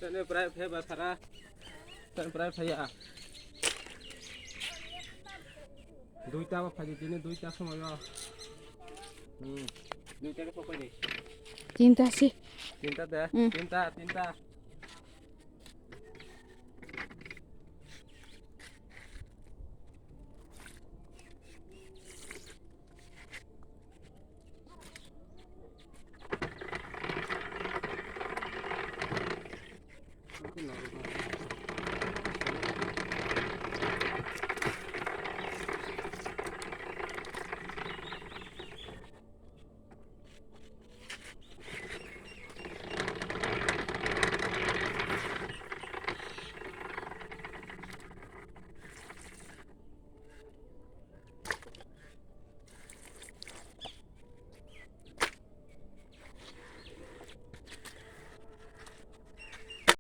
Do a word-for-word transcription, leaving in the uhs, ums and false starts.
Tini prai phe ba sara. Tini prai phe ya. Duita ba phaji tini duita somoyo. Hmm. Duita ke pokoi ni. Tinta si. Tinta de. Hmm. Tinta, tinta.